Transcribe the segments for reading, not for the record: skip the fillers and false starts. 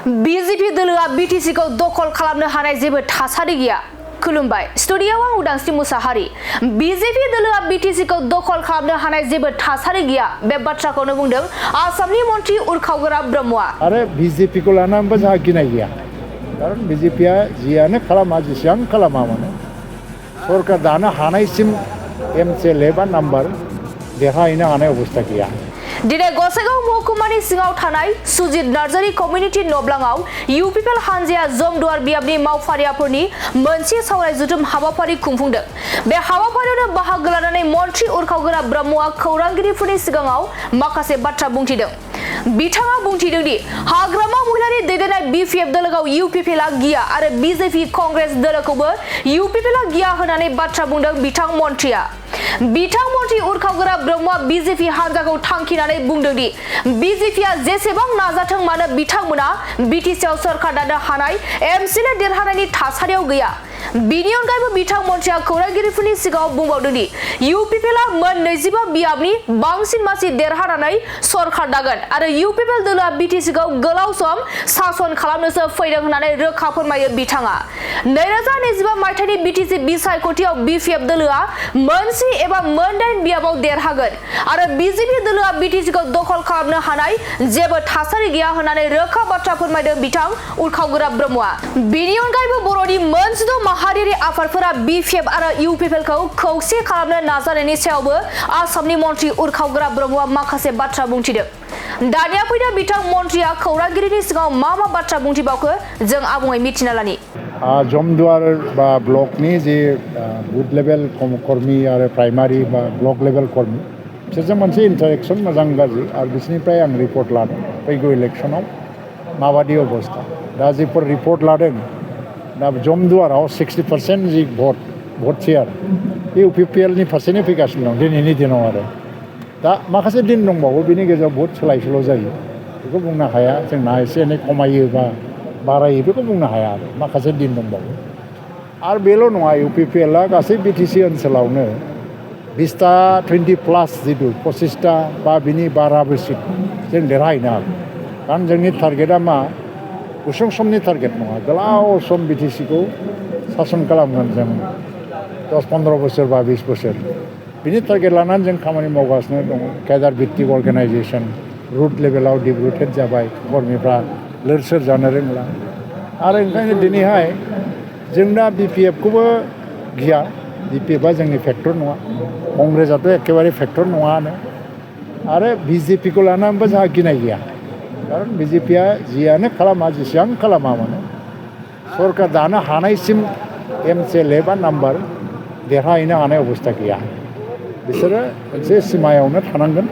BJP दोलोआ BTC को दखल खालामनो हानाय जेबो थासारि गैया। खुलुमबाय स्टुडियोआव आं उदांस्रि मुसाहारि। बीजेपी दोलोआ बीटीसी को दखल खालामनो हानाय जेबो थासारि गैया बे बाथ्राखौनो बुंदों आसामनि मन्त्रि उरखावगोरा ब्रह्मआ। आरो बीजेपी को लानानैबो जोंहा गिनाय गैया। खारन बीजेपीआ जियानो खालामा जेसेबां खालामा मानो सरकार दानो हानायसिम एमएलए बा नाम्बार देरहाहैनो हानाय अबस्था गैया। दिनै गसाइगाव महकुमानि सिङाव थानाय सुजित नार्जारी कमिउनिटि नब्लाङाव इउपिपिएल हानजाया जमदुवार बियाबनि मावफारियाफोरनि मोनसे सावराय जथुम हाबाफारि खुंफुंदों। बे हाबाफारियावनो बाहागो लानानै मन्त्रि उरखावगोरा ब्रह्मआ खौरांगिरिफोरनि सिगाङाव माखासे बाथ्रा बुंथिदों। बिथाङा बुंथिदों दि हाग्रामा महिलारि दैदेननाय बीपीएफ दोलोखौ इउपिपिएलआ गिया आरो बीजेपी कंग्रेस दोलोखौबो इउपिपिएलआ गिया होननानै बाथ्रा बुंदों बिथां मन्त्रिया। बिथां मन्त्रि उरखावगोरा ब्रह्मआ बीजेपी हानजाखौ थांखिनानै बुंदों दि बीजेपीआ जेसेबां नाजाथों मानो बिथांमोना बीटीसीआव सरकार दानो हानाय एमएलए देरहानायनि थासारियाव गैया। बिनि अनगायैबो बिथां मन्त्रिया खौरांगिरिफोरनि सिगाङाव बुंबावदों दि इउपिपिएलआ मोन 25 बियाबनि बांसिन मासि देरहानानै सरकार दागोन आरो इउपिपिएल दोलोआ बीटीसीखौ गोलाव सम सासन खालामनोसो फैदों होननानै रोखा फोरमायो बिथाङा। 2025 मायथाइनि बीटीसी बिसायख'थियाव बीपीएफ दोलोआ मोनसे एबा मोन 8 बियाबाव देरहागोन आरो बीजेपी दोलोआ बीटीसीखौ दखल खालामनो हानाय जेबो थासारि गैया होननानै रोखा बाथ्रा फोरमायदों बिथां उरखावगोरा ब्रह्मआ। बिनि अनगायैबो बर'नि मोन 16 माहारियारि आफादफोरा बीपीएफ आरो इउपिपिएलखौ खौसे खालामनो नाजानायनि सायावबो आसामनि मन्त्रि उरखावगोरा ब्रह्मआ माखासे बाथ्रा बुंथिदों। दानिया फैदों बिथां मन्त्रिया खौरांगिरिनि सिगाङाव मा बाथ्रा बुंथिबावखो जों आबुङै मिथिना लानि। जमदुवार बा ब्लकनि जे बुथ लेभेल कर्मी आरो प्राइमारि बा ब्लक लेभेल कर्मी बिसोरजों मोनसे इन्टारेक्सन मोजां गाज्रि आरो बिसोरनिफ्राय आं रिपर्ट लादों फैगौ इलेक्सनाव माबादि अबस्था। दा जेफोर रिपर्ट लादों दा जमदुवाराव 60% जि भट शेयार इउपिपिएलनि फारसेनो फैगासिनो दं दिनैनि दिनाव आरो दा माखासे दिन दंबावो बिनि गेजेराव बहुत सोलाय सोल' जायो बेखौ बुंनो हाया जोंना एसे एनै खमायो बा बारायो बेखौ बुंनो हाया आरो माखासे दिन दंबावो। आरो बेल' नङा इउपिपिएलआ गासै बीटीसी ओनसोलावनो 20टा 20+ जिथु 25टा बा बिनि बाराबो सिट जों देरहाहैनो हागोन। कारण जोंनि टारगेटआ मा गुसुं समनि टारगेट नङा गोलाव सम बीटीसीखौ सासन खालामगोन जों 10-15 बोसोर बा 20 बोसोर बिनि टारगेट लानानै जों खामानि मावगासिनो दङ। केडार भित्तिक अर्गानाइजेसन रुट लेभेलाव डेभेलपमेन्ट जाबाय कर्मीफ्रा लोर सोर जानो रोंला आरो ओंखायनो दिनैहाय जों दा बीपीएफखौबो गिया। बीपीएफआ जोंनि फेक्टर नङा कंग्रेसआथ' एखेबारे फेक्टर नङानो आरो बीजेपीखौ लानानैबो जोंहा गिनाय गैया। कारण बीजेपीआ जियानो खालामा जेसेबां खालामा मानो सरकार दानो हानायसिम एमएलए बा नाम्बार देरहाहैनो हानाय अबस्था गैया। बिसोरो मोनसे सिमायावनो थानांगोन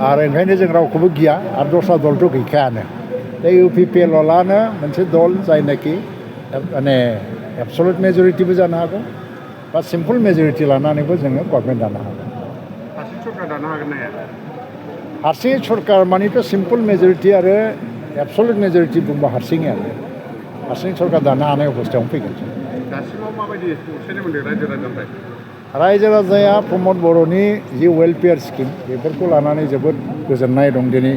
आरो ओंखायनो जों रावखौबो गिया आरो दस्रा दलथ' गैखायानो। दा इउपिपिएलआनो मोनसे दल जायनाखि माने एबसलुट मेजरिटिबो जानो हागौ बा सिम्पल मेजरिटि लानानैबो जोङो गभर्नमेन्ट दानो हागोन। हारसिं सरकार दानो हागोन ना हाया? हारसिं सरकार मानिथ' सिम्पल मेजरिटि आरो एबसलुट मेजरिटि बुंबा हारसिङैयानो हारसिं सरकार दानो हानाय अबस्थायावनो फैगोन। दासिमाव माबायदि अनसायनाय मोनदों रायजो राजानिफ्राय? रायजो राजाया प्रमद बर'नि जि वेलफेयार स्किम बेफोरखौ लानानै जोबोद गोजोननाय दं। दिनै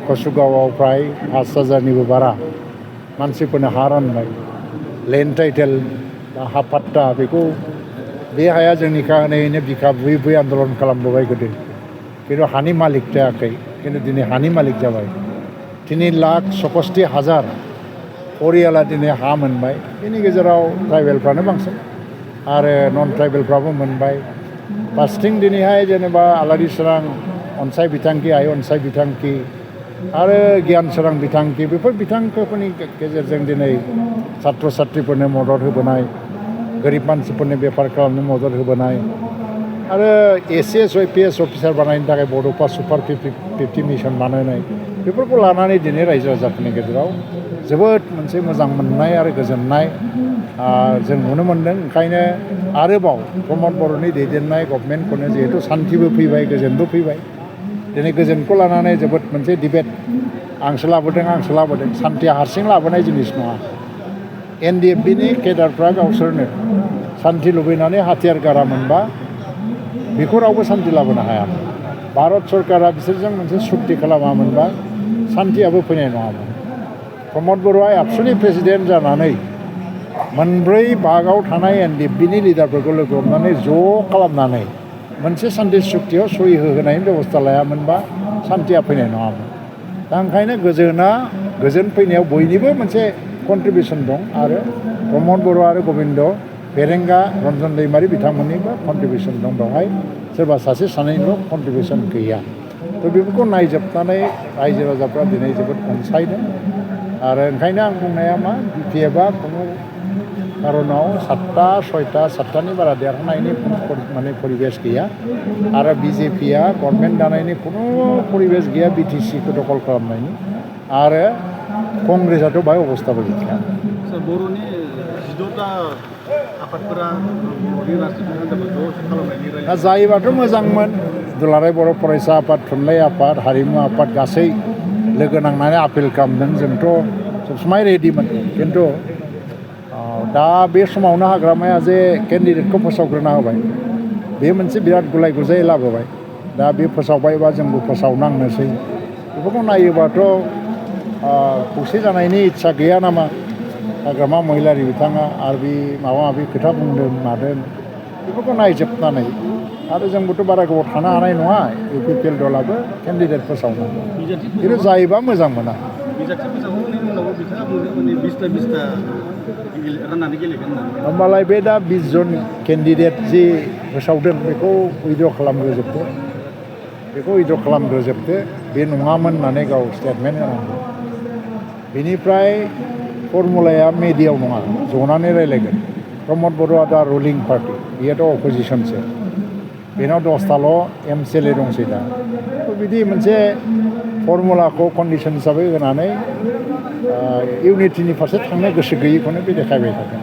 कसुगावआव फ्राय 5,000निबो बारा मानसिफोरनो हा रानबाय लेन्ड टाइटेल हा पाट्टा बेखौ बे हाया जोंनिखा होनैनो बिखा बुयै बुयै आन्दलन खालामबोबाय गोदो खिन्थु हानि मालिक जायाखै खिन्थु दिनै हानि मालिक जाबाय। 3,67,000 परियाला दिनै हा मोनबाय। बेनि गेजेराव ट्राइबेलफ्रानो बांसिन आरो नन ट्राइबेलफ्राबो मोनबाय। फार्स्टिं दिनैहाय जेनेबा आलारि सोरां अनसाय बिथांखि आइ अनसाय बिथांखि आरो गियान सोरां बिथांखि बेफोर बिथांखिफोरनि गेजेरजों दिनै छात्र छात्रिफोरनो मदद होबोनाय गोरिब मानसिफोरनो बेफार खालामनो मदद होबोनाय आरो एसिएस आइपिएस अफिसार बानायनो थाखाय बड'फा सुपार 50 मिशन बानायनाय बेफोरखौ लानानै दिनै रायजो राजाफोरनि गेजेराव जोबोद मोनसे मोजां मोननाय आरो गोजोननाय जों नुनो मोन्दों। ओंखायनो आरोबाव प्रमद बर'नि दैदेननाय गभर्नमेन्टखौनो जिहेतु सान्थिबो फैबाय गोजोनबो फैबाय दिनै गोजोनखौ लानानै जोबोद मोनसे डिबेट आंसो लाबोदों सान्थिया हारसिं लाबोनाय जिनिस नङा। एनडिएफबिनि केडारफ्रा गावसोरनो सान्थि लुबैनानै हाथियार गारामोनबा बेखौ रावबो सान्थि लाबोनो हायामोन। भारत सरकारा बिसोरजों मोनसे सुक्ति खालामामोनबा शान्तियाबो फैनाय नङामोन। प्रमद बर'आ एबसुनि प्रेसिडेन्ट जानानै मोनब्रै बाहागोआव थानाय एनडिएफबिनि लिडारफोरखौ लोगो हमनानै ज' खालामनानै मोनसे सान्थि सुक्तियाव सहि होहोनायनि बेबस्था लायामोनबा सान्थिया फैनाय नङामोन। दा ओंखायनो गोजोन फैनायाव बयनिबो मोनसे कन्ट्रिबिउसन दं आरो प्रमद बर' आरो गबिन्द बेरेंगा रन्जन दैमारि बिथांमोननिबो कन्ट्रिबिउसन दं। बेवहाय सोरबा सासे सानैनिल' कन्ट्रिबिउसन गैया। थ' बेफोरखौ नायजोबनानै रायजो राजाफ्रा दिनै जोबोद अनसायदों आरो ओंखायनो आं बुंनाया मा बिपिएफआ खुनु कारनाव 7-6-7टानि बारा देरहानायनि माने परिबेस गैया आरो बिजेपिआ गभर्नमेन्ट दानायनि खुनु परिबेस गैया बिटिसिखौ दखल खालामनायनि आरो कंग्रेसआथ' बाहाय अबस्थाबो गैया। बर'नि 16टा आफादफोरा बर'नि राजनीति हान्जाफोरखौ खालामनायनि दा जायोबाथ' मोजांमोन। दुलाराय बर' फरायसा आफाद, थुनलाइ आफाद, हारिमु आफाद गासै लोगो नांनानै आपिल खालामदों। जोंथ' सबसमाय रेडिमोन। खिन्थु दा बे समावनो हाग्रामाया जे केन्डिडेटखौ फोसावग्रोना होबाय, बे मोनसे बिराद गुलाय गुजाय लाबोबाय। दा बे फोसावबायबा जोंबो फोसावनांनोसै। बेफोरखौ नायोबाथ' खौसे जानायनि इस्सा गैया नामा हाग्रामा महिलारि बिथाङा आरो बे माबा माबि खोथा बुंदों मादों बेफोरखौ नायजोबनानै आरो जोंबोथ' बारा गोबाव थानो हानाय नङा। इउपिपिएल दलाबो केन्डिडेट फोसावनो खिन्थु जायोबा मोजां मोना। होमबालाय बे दा 20 जन केन्डिडेट जि फोसावदों बेखौ उइद्र' खालामग्रोजोबदो। बे नङामोन होननानै गाव स्टेटमेन्ट होनांगौ। बेनिफ्राय फर्मुलाया मेडियाव नङा, जनानै रायलायगोन। प्रमद बर'आ दा रुलिं पार्टि, बेयोथ' अपोजिसनसो। बेनाव 10टाल' एमसिएलए दंसै दा। बिदि मोनसे फर्मुलाखौ कन्डिसन हिसाबै होनानै इउनिटिनि फारसे थांनो गोसो गैयैखौनो बे देखायबाय थादों।